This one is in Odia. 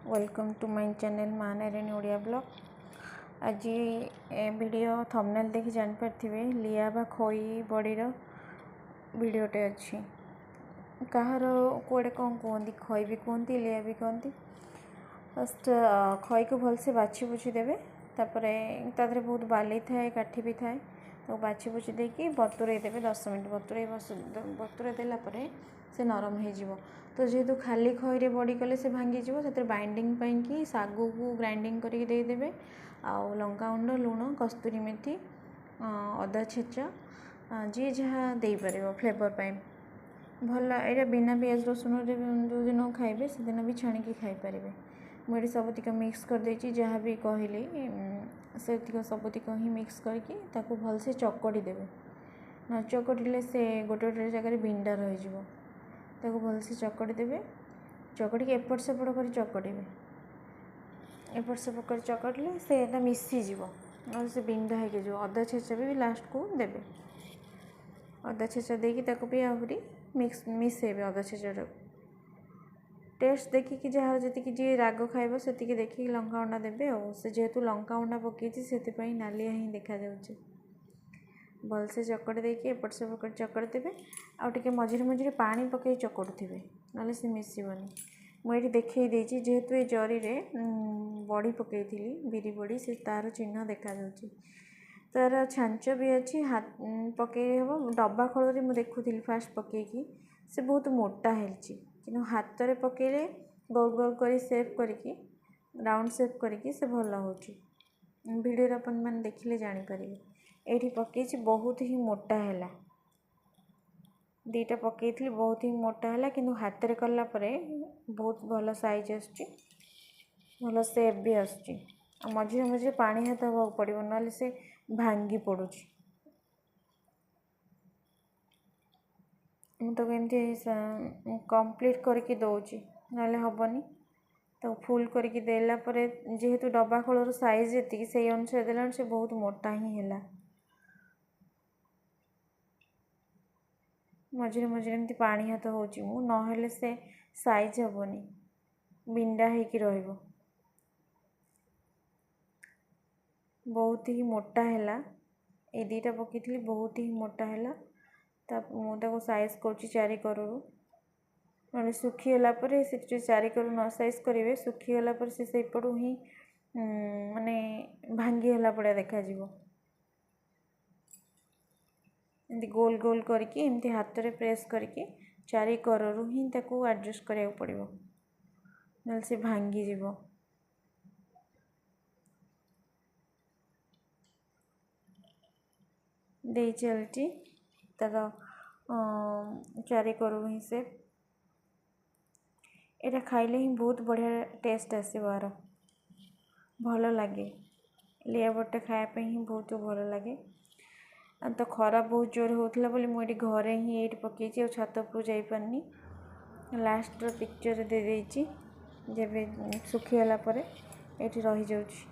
Welcome to my channel ମା ନାରାୟଣୀ ଓଡ଼ିଆ ବ୍ଲଗ୍। ଆଜି ଏ ଭିଡ଼ିଓ ଥମ୍ବନେଲ୍ ଦେଖି ଜାଣିପାରିଥିବେ, ଲିଆ ବା ଖଇ ବଡ଼ିର ଭିଡ଼ିଓଟେ ଅଛି। କାହାର କୁଆଡ଼େ କ'ଣ କୁହନ୍ତି, ଖଇ ବି କୁହନ୍ତି, ଲିଆ ବି କୁହନ୍ତି। ଫାଷ୍ଟ ଖଇକୁ ଭଲସେ ବାଛି ବୁଛି ଦେବେ। ତାପରେ ତା ଦେହରେ ବହୁତ ବାଲି ଥାଏ, କାଠି ବି ଥାଏ। ତାକୁ ବାଛି ବୁଛି ଦେଇକି ବତୁରେଇ ଦେବେ 10 ମିନିଟ୍। ବତୁରେଇ ଦେଲା ପରେ ସେ ନରମ ହେଇଯିବ। ତ ଯେହେତୁ ଖାଲି ଖଇରେ ବଡ଼ି କଲେ ସେ ଭାଙ୍ଗିଯିବ, ସେଥିରେ ବାଇଣ୍ଡିଙ୍ଗ ପାଇଁକି ଶାଗୁକୁ ଗ୍ରାଇଣ୍ଡିଙ୍ଗ କରିକି ଦେଇଦେବେ, ଆଉ ଲଙ୍କାଗୁଣ୍ଡ, ଲୁଣ, କସ୍ତୁରୀ ମେଥି, ଅଦା ଛେଚା, ଯିଏ ଯାହା ଦେଇପାରିବ ଫ୍ଲେଭର୍ ପାଇଁ ଭଲ। ଏଇଟା ବିନା ପିଆଜ ରସୁଣରେ ଯେଉଁଦିନ ଖାଇବେ, ସେଦିନ ବି ଛାଣିକି ଖାଇପାରିବେ। ମୁଁ ଏଠି ସବୁତିକ ମିକ୍ସ କରିଦେଇଛି, ଯାହା ବି କହିଲି ସେତିକ ସବୁତିକ ହିଁ ମିକ୍ସ କରିକି ତାକୁ ଭଲସେ ଚକଟି ଦେବେ। ନ ଚକଟିଲେ ସେ ଗୋଟେ ଗୋଟେ ଜାଗାରେ ବିଣ୍ଡା ରହିଯିବ। ତାକୁ ଭଲସେ ଚକଟି ଦେବେ। ଚକଟିକି ଏପଟ ସେପଟ କରି ଚକଟିବେ। ଏପଟ ସେପଟ କରି ଚକଟିଲେ ସେଇଟା ମିଶିଯିବ, ନହେଲେ ସେ ବିଣ୍ଡା ହେଇକି ଯିବ। ଅଦା ଛେଚା ବି ଲାଷ୍ଟକୁ ଦେବେ। ଅଦା ଛେଚା ଦେଇକି ତାକୁ ବି ଆହୁରି ମିକ୍ସ ମିଶାଇବେ ଅଦା ଛେଚାଟାକୁ। ଟେଷ୍ଟ ଦେଖିକି ଯାହାର ଯେତିକି, ଯିଏ ରାଗ ଖାଇବ ସେତିକି ଦେଖିକି ଲଙ୍କା ଗୁଣ୍ଡ ଦେବେ। ଆଉ ସେ ଯେହେତୁ ଲଙ୍କା ଗୁଣ୍ଡ ପକାଇଛି, ସେଥିପାଇଁ ନାଲିଆ ହିଁ ଦେଖାଯାଉଛି। ଭଲସେ ଚକଟି ଦେଇକି ଏପଟ ସେପଟ କରି ଚକଟି ଦେବେ, ଆଉ ଟିକେ ମଝିରେ ମଝିରେ ପାଣି ପକାଇ ଚକଟୁଥିବେ, ନହେଲେ ସେ ମିଶିବନି। ମୁଁ ଏଇଠି ଦେଖାଇ ଦେଇଛି, ଯେହେତୁ ଏ ଜରିରେ ବଡ଼ି ପକାଇଥିଲି, ବିରି ବଡ଼ି, ସେ ତା'ର ଚିହ୍ନ ଦେଖାଯାଉଛି। ତା'ର ଛାଞ୍ଚ ବି ଅଛି, ପକାଇ ହେବ। ଡବା ଖୋଳରେ ମୁଁ ଦେଖୁଥିଲି ଫାଷ୍ଟ ପକାଇକି, ସେ ବହୁତ ମୋଟା ହେଇଛି, କିନ୍ତୁ ହାତରେ ପକାଇଲେ ଗୋଲ ଗୋଲ କରି ସେପ୍ କରିକି, ରାଉଣ୍ଡ ସେପ୍ କରିକି ସେ ଭଲ ହେଉଛି। ଭିଡ଼ିଓରେ ଆପଣମାନେ ଦେଖିଲେ ଜାଣିପାରିବେ। ଏଇଠି ପକାଇଛି, ବହୁତ ହିଁ ମୋଟା ହେଲା। 2ଟା ପକାଇଥିଲି, ବହୁତ ହିଁ ମୋଟା ହେଲା, କିନ୍ତୁ ହାତରେ କଲା ପରେ ବହୁତ ଭଲ ସାଇଜ୍ ଆସୁଛି, ଭଲ ସେପ୍ ବି ଆସୁଛି। ଆଉ ମଝିରେ ମଝିରେ ପାଣି ହାତ ହେବାକୁ ପଡ଼ିବ, ନହେଲେ ସେ ଭାଙ୍ଗି ପଡ଼ୁଛି। ମୁଁ ତାକୁ ଏମିତି କମ୍ପ୍ଲିଟ୍ କରିକି ଦେଉଛି, ନହେଲେ ହେବନି। ତାକୁ ଫୁଲ୍ କରିକି ଦେଲା ପରେ, ଯେହେତୁ ଡବା ଖୋଳର ସାଇଜ୍ ଯେତିକି ସେଇ ଅନୁସାରେ ଦେଲା, ସେ ବହୁତ ମୋଟା ହିଁ ହେଲା। ମଝିରେ ମଝିରେ ଏମିତି ପାଣି ହାତ ହେଉଛି ମୁଁ, ନହେଲେ ସେ ସାଇଜ୍ ହେବନି, ବିଣ୍ଡା ହେଇକି ରହିବ। ବହୁତ ହିଁ ମୋଟା ହେଲା। ଏଇ 2ଟା ପକାଇଥିଲି, ବହୁତ ହିଁ ମୋଟା ହେଲା। ତା ମୁଁ ତାକୁ ସାଇଜ୍ କରୁଛି ଚାରି କରରୁ, ନହେଲେ ଶୁଖିଗଲା ପରେ ସେ ଯେଉଁ ଚାରି କରୁ ନ ସାଇଜ୍ କରିବେ, ଶୁଖିଗଲା ପରେ ସେ ସେଇପଟୁ ହିଁ ମାନେ ଭାଙ୍ଗିଗଲା ଭଳିଆ ଦେଖାଯିବ। ଏମିତି ଗୋଲ ଗୋଲ କରିକି, ଏମିତି ହାତରେ ପ୍ରେସ୍ କରିକି ଚାରି କରରୁ ହିଁ ତାକୁ ଆଡ଼ଜଷ୍ଟ କରିବାକୁ ପଡ଼ିବ, ନହେଲେ ସେ ଭାଙ୍ଗିଯିବ। ଦେଇ ଚାଲିଛି ତାର ଚାରି କରୁ ହିଁ ସେ। ଏଇଟା ଖାଇଲେ ହିଁ ବହୁତ ବଢ଼ିଆ ଟେଷ୍ଟ ଆସିବ ଆର, ଭଲ ଲାଗେ। ଲିଆ ବଡ଼ିଟା ଖାଇବା ପାଇଁ ହିଁ ବହୁତ ଭଲ ଲାଗେ। ଆଉ ତ ଖରା ବହୁତ ଜୋର ହେଉଥିଲା ବୋଲି ମୁଁ ଏଇଠି ଘରେ ହିଁ ଏଇଠି ପକାଇଛି, ଆଉ ଛାତ ଉପରକୁ ଯାଇପାରିନି। ଲାଷ୍ଟର ପିକ୍ଚରରେ ଦେଇଦେଇଛି, ଯେବେ ଶୁଖିଗଲା ପରେ ଏଇଠି ରହିଯାଉଛି।